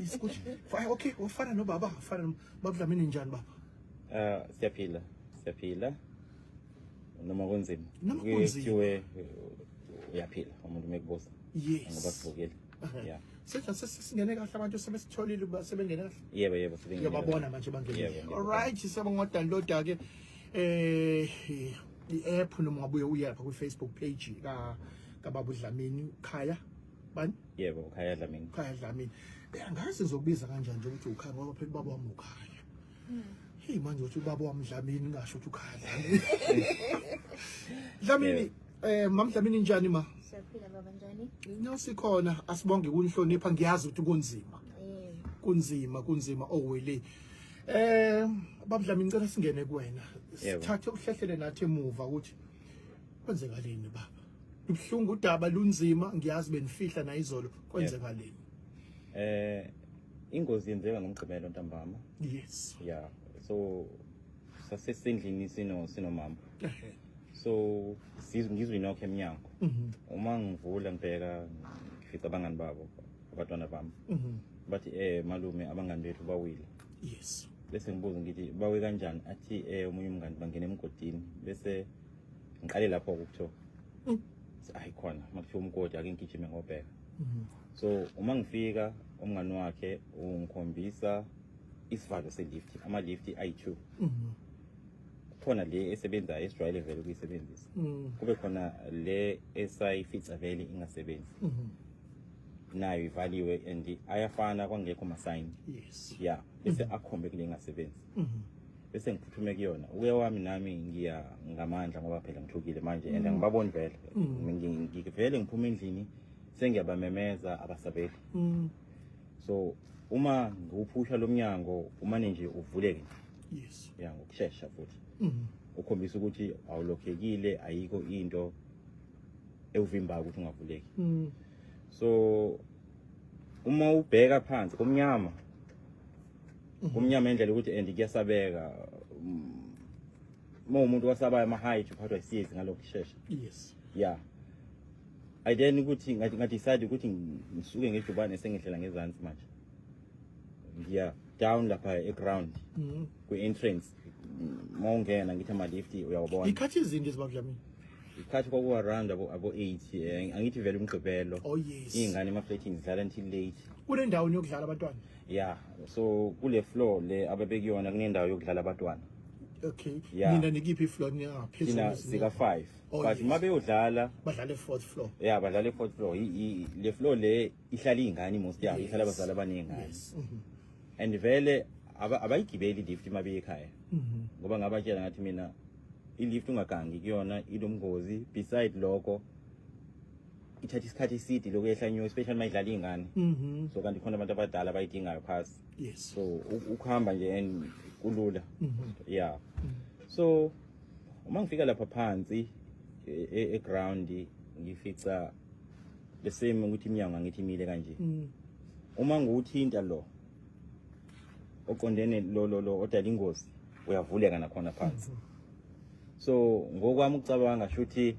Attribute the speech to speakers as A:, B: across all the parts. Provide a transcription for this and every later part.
A: Yes, ukuthi okay, ufana nobaba, ufana baba Dlamini. Njani, baba?
B: Siyaphila, siyaphila. Noma kunzima.
A: Noma
B: Kuye
A: kunzima.
B: kuthiwe uyaphila umuntu mekubuza. Ngoba sivukile. Yeah.
A: Senja sesingene kahle, abantu sebesitholile ukuba sebengene kahle.
B: Yebo, sebengene.
A: Uyababona manje bangene.
B: Yebo.
A: All right, siyabonga ngodownload ke i-app, noma ungabuye uye lapha kwi-Facebook page ka kababa uDlamini, Khaya bani?
B: Yebo, uKhaya Dlamini.
A: Khaya Dlamini. Angazi ngizokubiza kanjani nje ukuthi uKhaya, ngoba phela ubaba wami uKhaya. Hey, manje uthi ubaba wami Dlamini, ngasho ukuthi uKhaya Dlamini. Dlamini, Mam Dlamini, njani, ma?
C: Siyaphila, baba, njani?
A: No, sikhona, asibonge ukunihlonipha, ngiyazi ukuthi kunzima. Kunzima, kunzima owele. Baba Dlamini, ngicela singene kuwena.
B: Yebo.
A: Sithathe uhlehlele nathi emuva ukuthi kwenzekaleni, baba. Kubuhlungu udaba, lunzima, ngiyazi benifihla na izolo, kwenzekaleni?
B: Ingozi yenzeka ngoMgqibelo ntambama. Yeah. So sasesendlini sinomama. So sizwe, ngizwe inokho emnyango. Uma ngivula ngibheka, ngifica abangani babo, abantwana bami. Bathi malume, abangani bethu bawile. Bese ngibuza ngithi, "Bawe kanjani?" Athi omunye umngani bangena emgodini. Bese ngiqale lapho ukuthiwa ayi khona makuthiwa umgodi, ake ngigijime ngobheka. So uma ngifika, umngani wakhe ungikhombisa isivalo selift, ama-lift ayi-two. Kukhona le esebenzayo esijwayele vele ukuyisebenzisa, kube khona le esayifica vele ingasebenzi, nayo ivaliwe and ayafana, kwangekho ma-sign. Yeah, bese akhombe kule ingasebenzi, bese ngiphuthume kuyona. Ukuya wami nami ngiya ngamandla, ngoba phela ngithukile manje and angibaboni vele. Vele ngiphuma endlini sengiyabamemeza, abasabeli. So uma ngiwuphusha lo mnyango, umane nje uvuleke nje. Ya, ngokushesha futhi. Ukhombisa ukuthi awulokhekile, ayikho into ewuvimbayo ukuthi ungavuleki. So uma ubheka phansi, kumnyama, kumnyama indlela ukuthi and kuyasabeka. Uma umuntu wasabayo ama-height, uphathwa isiyezi ngalokho kushesha. Yeah, I then ukuthi ngathi ngadecide ukuthi ngisuke ngejubane, sengihlela ngezansi manje, ngiya down lapha e-ground kwi-entrance. Uma ungena, ngithi ama-lift uyawabona.
A: Ikhathi izinto ezibaba Dlamini?
B: Ikhathi kwaku-around abo 8, angithi vele uMgqibelo.
A: Oh yes.
B: Iy'ngane ema-flatini zidlala until late.
A: Kunendawo yokudlala abantwana?
B: Yeah, so kule floor le ababekuyona kunendawo yokudlala abantwana. Yeah.
A: Nina nikiphi ifloor?
B: Thina
A: Ningaphezulu?
B: sika 5.
A: Oh,
B: But
A: yes.
B: uma beyodlala,
A: Badlala e-fourth floor.
B: Yeah, badlala e-fourth floor. Le floor le ihlala iy'ngane, most yayo ihlala abazali abaney'ngane. And vele abayigibeli i-lift uma beye ekhaya, ngoba ngabatshela ngathi mina i-lift ungagangi kuyona, ilomngozi. Beside lokho, ithatha isikhathi eside lokuyehla nyuka, especially uma idlala iy'ngane. So kanti khona abantu abadala abayidingayo phasi. So ukuhamba nje and kulula. Yeah, so uma ngifika lapha phansi e-ground, ngifica the same ukuthi iminyango angithi imile kanje. Uma ngiwuthinta lo oqondene lo odala ingozi, uyavuleka nakhona phansi. So ngokwami ukucabanga, shuthi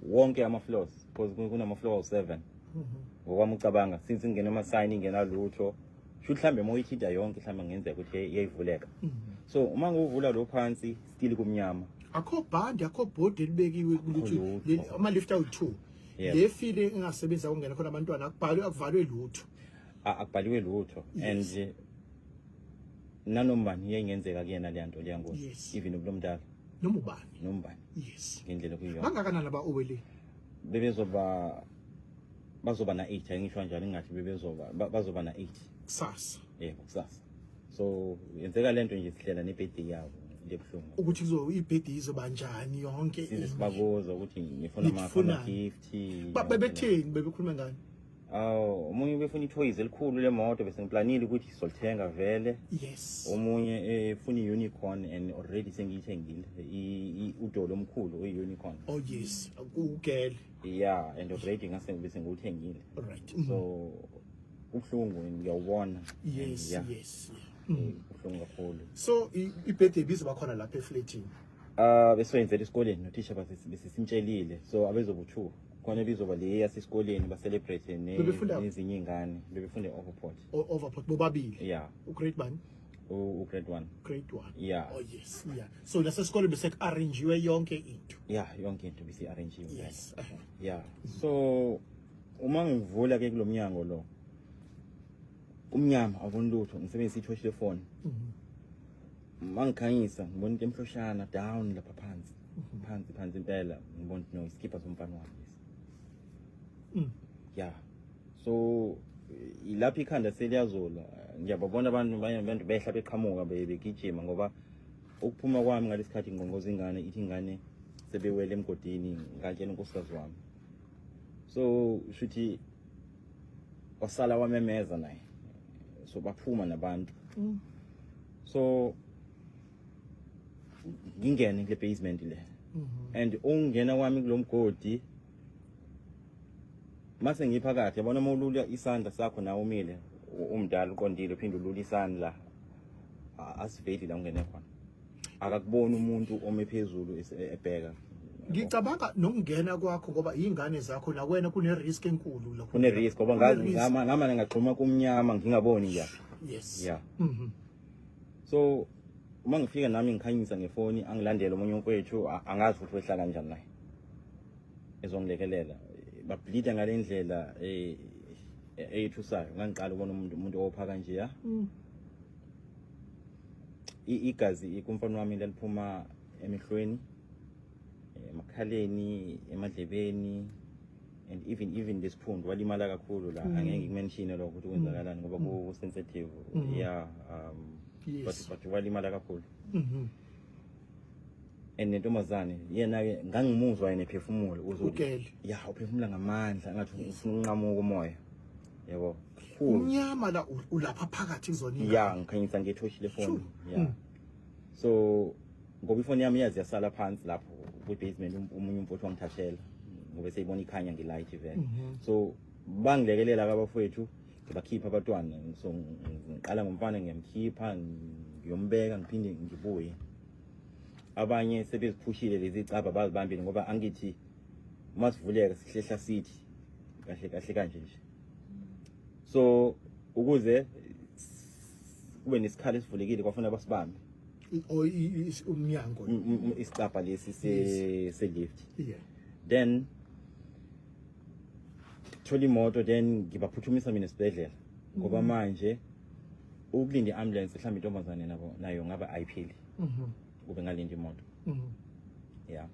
B: wonke ama-floors, because kunama-floor awu-7. Ngokwami ucabanga, since ingena ama-sign, ingena lutho, shuthi mhlambe uma uyithinta yonke, mhlambe kungenzeka ukuthi iyayivuleka. So uma ngiwuvula lo phansi, still kumnyama.
A: Akho bhandi, akho bhodi elibekiwe ukuthi
B: lutho.
A: Ama-lift awu-two, le file engasebenza kungena khona abantwana, akubhalwe, akuvalwe lutho?
B: Akubhaliwe lutho. And nanoma ubani iyayingenzeka kuyena leya nto leya ngozi. Even ukulomdala.
A: Noma ubani.
B: Noma ubani. Ngendlela okuyiyona.
A: Bangakanani aba owele?
B: Bebezoba, bazoba na-8, angisho kanjalo, ingathi bebezoba bazoba na-8.
A: Kusasa?
B: Yebo, kusasa. So yenzeka lento nje, sihlela nebirthday yabo, into ebuhlungu.
A: Ukuthi kuzo ibhedi izoba njani yonke
B: Size
A: into.
B: sibabuza ukuthi ngifuna
A: Nifunani?
B: ama-gift.
A: Bebetheni, bebekhuluma ngani?
B: Awu, omunye ubefuna ithoyizi elikhulu lemoto, bese ngiplanile ukuthi sizolithenga vele. Omunye efuna i-unicorn, and already sengiyithengile udoli omkhulu oyi-unicorn.
A: Oh yes, ugele.
B: Yeah, and already ngase bese ngiwuthengile. So kubuhlungu, ngiyawubona. Yeah, kubuhlungu kakhulu.
A: So ibirthday ibizoba khona lapha eflatini?
B: Ah, besoyenzela esikoleni, nothisha bese simtshelile, so abezobu 2. Khona bizoba le yasesikoleni ba celebrate
A: Bebefunda-
B: nezinye ingane bebefunda e-Overport.
A: Overport bobabili?
B: Yeah.
A: Ugrade bani?
B: U grade 1.
A: Grade 1?
B: Yeah.
A: Oh yes, yeah. So lasesikole bese ku-arrangiwe yonke into?
B: Yeah, yonke into bisi arrangiwe. Yeah. So uma ngivula ke kulomnyango lo, kumnyama, awuboni lutho, ngisebenzisa ithoshi lefoni. Mangikhanyisa ngibona into emhloshana down lapha phansi. Phansi phansi impela, ngibona ukuthi no, iskipa somfana wami lesi. Yeah. So ilapha ikhanda seliyazola, ngiyababona abantu, abanye abantu behla beqhamuka begijima, ngoba ukuphuma kwami ngalesikhathi ngqonqoza ingane, ithi ingane sebewele emgodini. Ngantshela unkosikazi wami, so shuthi wasala wamemeza naye, so baphuma nabantu. So ngingene kule basement le, and ungena kwami kulo mgodi, mase ngiphakathi, yabona uma ulula isandla sakho nawe umile, umdala uqondile, uphinde ulula isandla, asiveli la ungene khona, akakuboni umuntu ome phezulu ebheka.
A: Ngicabanga nokungena kwakho, ngoba iy'ngane zakho nakwena kune-risk enkulu lokho.
B: Kune risk ngoba ngazi
A: Kune-risk.
B: ngama ngagxuma kumnyama ngingaboni ngiyaphi. Yeah. So uma ngifika nami ngikhanyisa ngefoni, angilandele omunye umfowethu, angazi futhi wehla kanjani naye ezongilekelela. Bableeda ngale ndlela eyethusayo. Ngangiqala ubona umuntu opha kanje ya. Igazi kumfana wami laliphuma emehlweni, emakhaleni, emadlebeni and even lesiphundu, walimala kakhulu la. Angeke ngikumentione lokho ukuthi kwenzakalani ngoba ku sensitive. Yeah, but walimala kakhulu. And nentombazane yena-ke ngangimuzwa yena ephefumula
A: Ugele.
B: Ya, uphefumula ngamandla ngathi ufuna ukunqamuka umoya, yabo, kakhulu.
A: Umnyama la, ulapha phakathi kuzona ingane.
B: Ya, ngikhanyisa ngethoshi lefoni. Ya. So ngoba ifoni yami yazi yasala phansi lapho kwi-basement, omunye umfowethu wangithathela ngoba seyibona ikhanya ngelight vele. So bangilekelela abafowethu, ngibakhipha abantwana. So ngiqala ngomfana, ngiyamkhipha, ngiyombeka, ngiphinde ngibuye. Abanye sebeziphushile lezi caba bazibambile, ngoba angithi uma sivuleka sihlehla sithi kahle kahle kanje nje. So ukuze kube nesikhala esivulekile kwafuna basibambe.
A: Or umnyango.
B: Isicabha lesi se lift. Then thola imoto, then ngibaphuthumisa mina esibhedlela, ngoba manje ukulinda i-ambulance mhlawumbe intombazane nabo nayo ngabe ayiphili. Kube ngalinda imoto, yeah,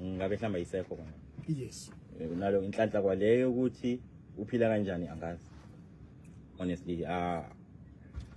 B: ngabe mhlawumbe ayisekho kona. Nalo inhlanhla kwaleyo ukuthi uphila kanjani angazi honestly. Ah,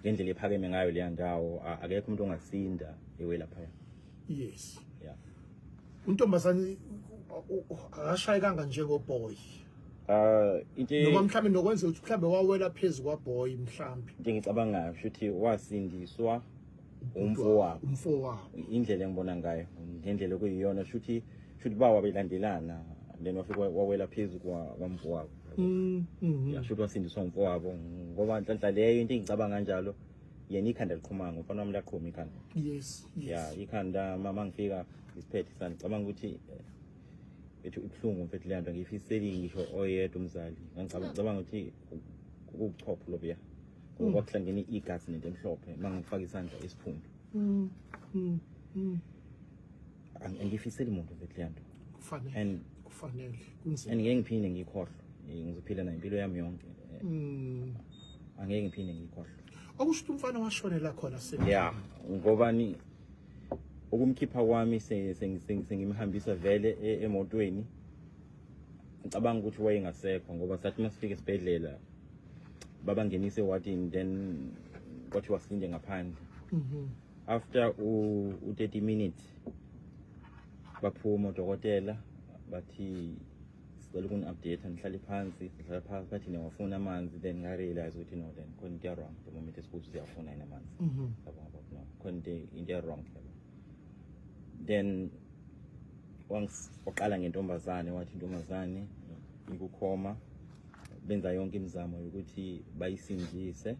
B: ngendlela ephakeme ngayo leya ndawo, akekho umuntu ongasinda ewe laphaya. Yeah.
A: Untombazane akashayekanga njengoboy?
B: Into
A: Noma mhlawumbe nokwenza ukuthi mhlawumbe wawela phezu kwaboy mhlawumbe.
B: Into engicabangayo shuthi wasindiswa umfowabo.
A: Umfowabo.
B: Indlela engibona ngayo, ngendlela okuyiyona, shuthi bawa belandelana, then wafika wawela phezu kwamfowabo. Ya, shuthi wasindiswa umfowabo, ngoba nhlanhla leyo into engicabanga kanjalo. Yena ikhanda liqhumanga, umfana wami laqhuma ikhanda. Ya, ikhanda mama ngifika ngisiphethe isandla, ngicabanga ukuthi ethu ibuhlungu mfethu leya nto, ngiyifiseli ngisho oyedwa umzali. Ngicabanga ukuthi kubuchopho lobuya, ngoba kwakuhlangene igazi nento emhlophe uma ngifaka isandla esiphundu. Angifiseli muntu mfethu leya nto.
A: Kufanele.
B: And
A: Kufanele, kunzima.
B: And ngeke ngiphinde ngikhohlwe. Ngizophila nayo impilo yami yonke. Angeke ngiphinde ngikhohlwe.
A: Okusho ukuthi umfana washonela khona se
B: Ya, ngoba ni ukumkhipha kwami sengimhambisa vele emotweni, ngicabanga ukuthi wayengasekho, ngoba sathi masifika esibhedlela babangenise ewadini, then kwathiwa silinde ngaphandle. After u-30 minutes baphuma udokotela, bathi sicela ukuni-update, nihlale phansi. Sihlala phansi, bathi niyawafuna amanzi. Then ngarealize ukuthi no, then khona into wrong the moment esikuthi siyafuna yini amanzi. Yabo, ngoba no, khona into wrong, yabo. Then waqala ngentombazane, wathi intombazane ikukhoma, benza yonke imizamo yokuthi bayisindise,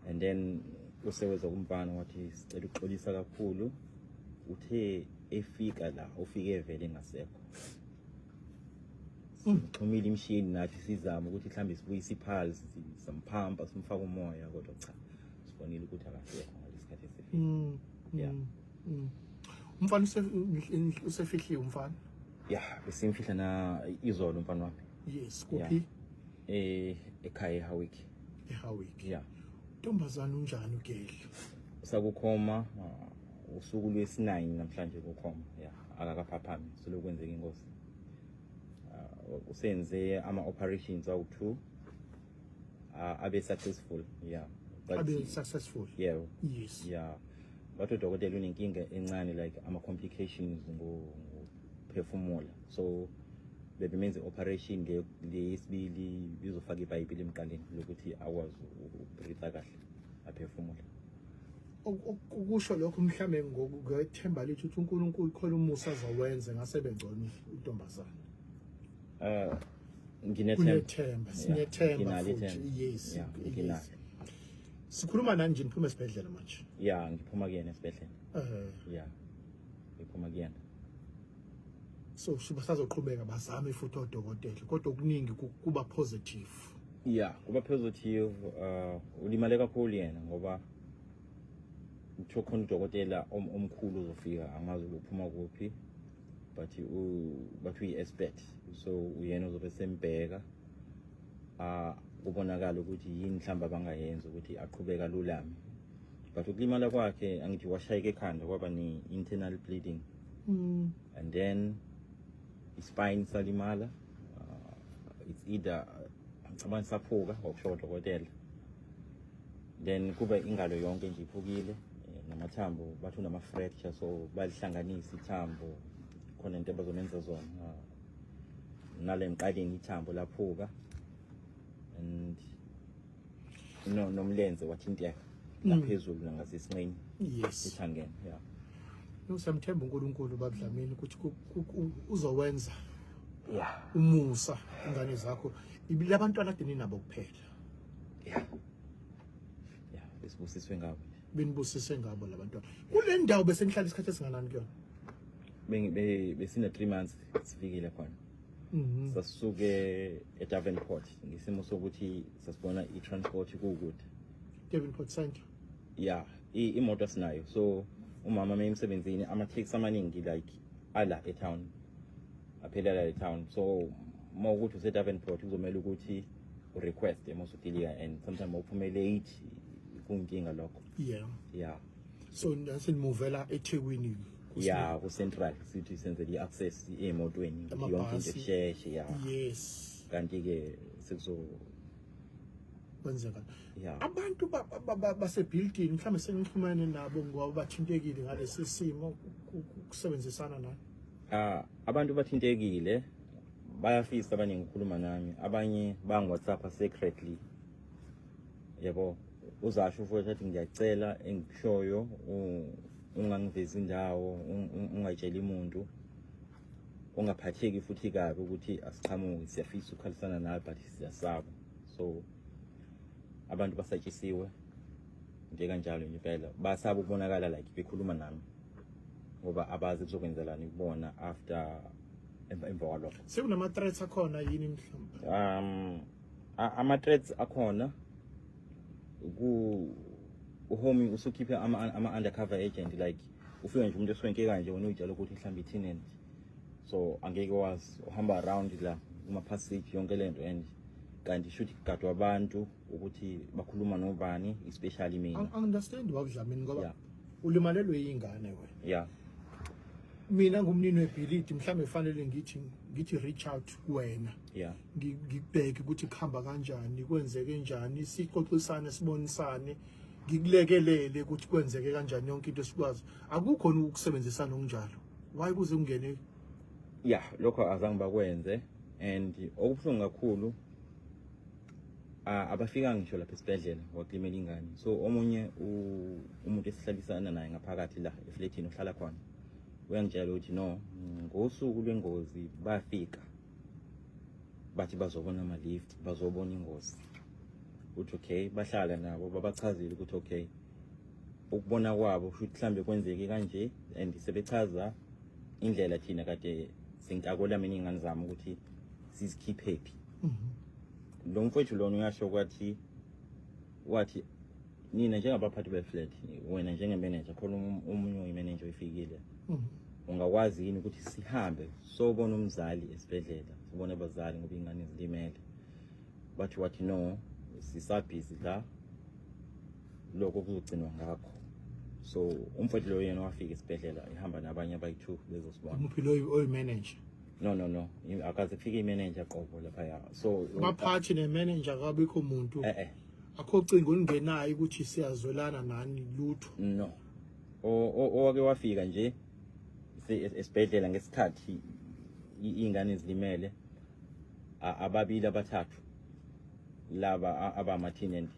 B: and then useweza kumfana wathi sicela ukuxolisa kakhulu, uthe efika la ufike vele engasekho. Sixhumile imishini nathi sizama ukuthi mhlawumbe sibuyise ipulse, simphampa, simfaka umoya, kodwa cha, sibonile ukuthi akasekho ngalesikhathi esifika. Yeah.
A: Umfana usefihliwe umfana?
B: Yeah, besimfihla na izolo umfana wami.
A: Yes, kuphi?
B: Ekhaya eHowick.
A: EHowick.
B: Yeah.
A: Ntombazana unjani ugeli?
B: Usakukhoma, usuku lwesi-9 namhlanje kukhoma. Yeah, akakaphaphami, selokwenzeka ingozi. Usenze ama-operations awu-2, abe successful, yeah. But
A: Abe successful.
B: Yeah.
A: Yes.
B: Yeah. Bathi udokotela unenkinga encane, like ama-complications ngokuphefumula, so bebemenze operation le yesibili, bizofaka ipayipi lemqaleni lokuthi akwazi ukubreathe kahle, aphefumule.
A: Ukusho lokho mhlambe ngethemba lethu ukuthi uNkulunkulu khona umusa azowenza ngase bengcono intombazana.
B: Nginethemba.
A: Kunethemba, sinethemba
B: Nginalo
A: futhi.
B: ithemba.
A: Yes.
B: Yeah, nginalo.
A: Yes. Sikhuluma nani nje niphuma esibhedlela manje?
B: Yeah, ngiphuma kuyena esibhedlela. Yeah, ngiphuma kuyena.
A: So basazoqhubeka bazame futhi odokotela, kodwa okuningi kuba positive.
B: Yeah, kuba positive. Ulimale kakhulu yena ngoba kuthiwa khona udokotela omkhulu uzofika, angazi uphuma kuphi, but bathi uyi-expert, so uyena ozobe sembheka, kubonakala ukuthi yini mhlawumbe abangayenza ukuthi aqhubeke alulame. But ukulimala kwakhe, angithi washayeka ekhanda, kwaba ne-internal bleeding and then ispine salimala. It's either ngicabanga saphuka ngokusho kodokotela, then kube ingalo yonke nje iphukile, namathambo bathi unama-fracture, so balihlanganisa ithambo, khona into abazomenza zona. Nale mqaleni ithambo laphuka and no nomlenze wathinteka ngaphezulu nangasesinqeni, ethangeni, yeah.
A: No, siyamthemba uNkulunkulu, babuDlamini, ukuthi uzowenza umusa ingane zakho. Ibile abantwana kade ninabo kuphela?
B: Yeah, besibusiswe ngabo.
A: Benibusise ngabo labantwana. Kule ndawo bese nihlala isikhathi esinganani kuyona?
B: Besina 3 months sifikile khona. Sasuke eDavenport ngesimo sokuthi sasibona i-transport kukude.
A: Davenport Center.
B: Yeah, imoto sinayo, so umama uma emsebenzini, ama-taxi amaningi like ala etown aphelela etown, so uma ukuthi use-Davenport kuzomele ukuthi urequest uma usudilika, and sometimes uphume late, kuyinkinga lokho. Yeah.
A: So nasenimuvela eThekwini?
B: Yeah, ku-central, sithi senzele i-access ey'motweni ukuthi yonke into
A: Amabhasi.
B: isheshe, yeah. Kanti-ke sekuzo
A: Kwenzeka.
B: Yeah.
A: Abantu basebuilding mhlawumbe senixhumene nabo ngoba bathintekile ngalesi simo, kusebenzisana nani?
B: Ah, abantu bathintekile bayafisa abaningi ukukhuluma nami, abanye bangi-WhatsApp secretly, yabo. Uzasho futhi athi ngiyacela engikushoyo ungangivezi indawo, ungayitsheli umuntu, ungaphatheki futhi kabi ukuthi asiqhamuki, siyafisa ukukhalisana nawe but siyasaba. So abantu basatshisiwe nje kanjalo nje impela, basaba ukubonakala like bekhuluma nami ngoba abazi kuzokwenzelani kubona after, emva kwalokho.
A: Sekunama-threats akhona yini mhlawumbe?
B: Ama-threats akhona ku uhomie usukhiphe ama undercover agent, like ufika nje umuntu eswenke kanje, wena uyitshela ukuthi mhlawumbe i-tenant, so angeke wazi, uhamba around la kuma-passage yonke lento, and kanti shuthi kugadwa abantu ukuthi bakhuluma nobani, especially mina.
A: Understand, wakuDlamini, ngoba ulimalelwe yingane wena. Mina ngumnini webhilidi, mhlawumbe kufanele ngithi reach out kuwena, ngikubheke ukuthi kuhamba kanjani, kwenzeke njani, sixoxisane, sibonisane, ngikulekelele ukuthi kwenzeke kanjani yonke into, sikwazi. Akukhona ukusebenzisana okunjalo? Why kuze kungene?
B: Yeah, lokho azange bakwenze, and okubuhlungu kakhulu, abafika ngisho lapha esibhedlela wakulimela ingane. So omunye umuntu esihlalisana naye ngaphakathi la efletini ohlala khona uyangitshela ukuthi no, ngosuku lwengozi bafika bathi bazobona ama-lift, bazobona ingozi, uthi okay, bahlala nabo, babachazile ukuthi okay, ukubona kwabo kusho ukuthi mhlambe kwenzeke kanje, and sebechaza indlela thina kade sengitakola mina iy'ngane zami ukuthi Sizikhiphe phi? Lo mfowethu lona uyasho kwathi, wathi nina njengabaphathi be-flat, wena njenge-manager khona, omunye oyi-manager oyifikile, ungakwazi yini ukuthi sihambe sobona umzali esibhedlela, sibone abazali ngoba iy'ngane zilimele? Bathi, wathi no, sisabhizi la, lokho kuzogcinwa ngakho. So umfowethu loyo yena wafika esibhedlela ehamba nabanye abayi-two bezosibona.
A: Umuphi loyo oyi-manager?
B: No, akaze kufike i-manager qobo laphaya, so
A: Abaphathi ne-manager akabikho muntu?
B: Eh eh.
A: Akho cingo olungenayo ukuthi siyazwelana nani, lutho?
B: No. Owake wafika nje esibhedlela ngesikhathi iy'ngane zilimele, ababili abathathu laba abama-tenant.